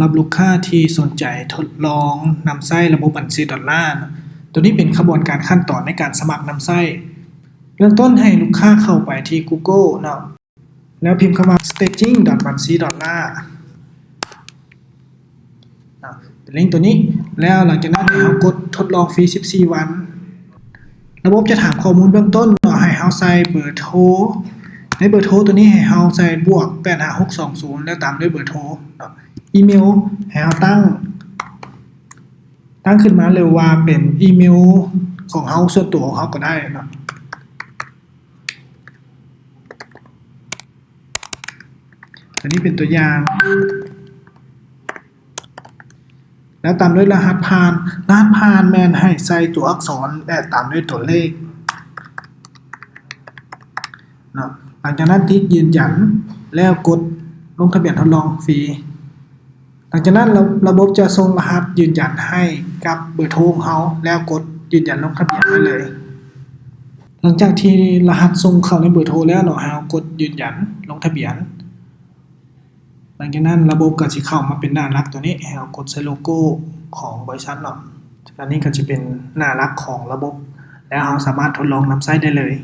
ລັບລູກຄ້າທີ່ສົນໃຈທົດລອງນຳໃຊ້ລະບົບບັນຊີດອນລາ, ໂຕນີ້ເປັນຂະບວນການຂັ້ນຕອນໃນການສະໝັກນຳໃຊ້. ເບື້ອງຕົ້ນໃຫ້ລູກຄ້າເຂົ້າໄປທີ່ Google ເນາະ, ແລ້ວພິມຄຳວ່າ staging ບັນຊີດອນລາ ເນາະ, ເປັນລິ້ງໂຕນີ້. ແລ້ວຫຼັງຈາກນັ້ນໃຫ້ເຮົາກົດທົດລອງຟຣີສິບສີ່ວັນ. ລະບົບຈະຖາມຂໍ້ມູນເບື້ອງຕົ້ນເນາະ, ໃຫ້ເຮົາໃສ່ເບີໂທ. ໃນເບີໂທໂຕນີ້ໃຫ້ເຮົາໃສ່ບວກແປດຫ້າຫົກສອງສູນ ແລ້ວຕາມດ້ວຍເບີໂທເນາະ. ອີເມວໃຫ້ເຮົາຕັ້ງ, ຕັ້ງຂຶ້ນມາເລີຍວ່າເປັນອີເມວຂອງເຮົາ, ສ່ວນຕົວຂອງເຮົາກໍໄດ້ເນາະ. ອັນນີ້ເປັນຕົວຢ່າງ. ແລ້ວຕາມດ້ວຍລະຫັດຜ່ານ. ລະຫັດຜ່ານແມ່ນໃຫ້ໃສ່ຕົວອັກສອນ ແລະ ຕາມດ້ວຍຕົວເລກເນາະ. ຫຼັງຈາກນັ້ນຕິກຢືນຢັນ ແລ້ວກົດລົງທະບຽນທົດລອງຟຣີ. ຫຼັງຈາກນັ້ນ ລະ ລະບົບຈະສົ່ງລະຫັດຢືນຢັນໃຫ້ກັບເບີໂທຂອງເຮົາ ແລ້ວກົດຢືນຢັນລົງທະບຽນໄດ້ເລີຍ. ຫຼັງຈາກທີ່ລະຫັດສົ່ງເຂົ້າໃນເບີໂທແລ້ວເນາະ, ໃຫ້ເຮົາກົດຢືນຢັນລົງທະບຽນ. ຫຼັງຈາກນັ້ນລະບົບກໍຊິເຂົ້າມາເປັນໜ້າຫຼັກຕົວນີ້, ໃຫ້ເຮົາກົດໃສ່ໂລໂກ້ຂອງບໍລິສັດເນາະ. ອັນນີ້ກໍຈະເປັນໜ້າຫຼັກຂອງລະບົບ ແລ້ວເຮົາສາມາດທົດລອງນຳໃຊ້ໄດ້ເລີຍ.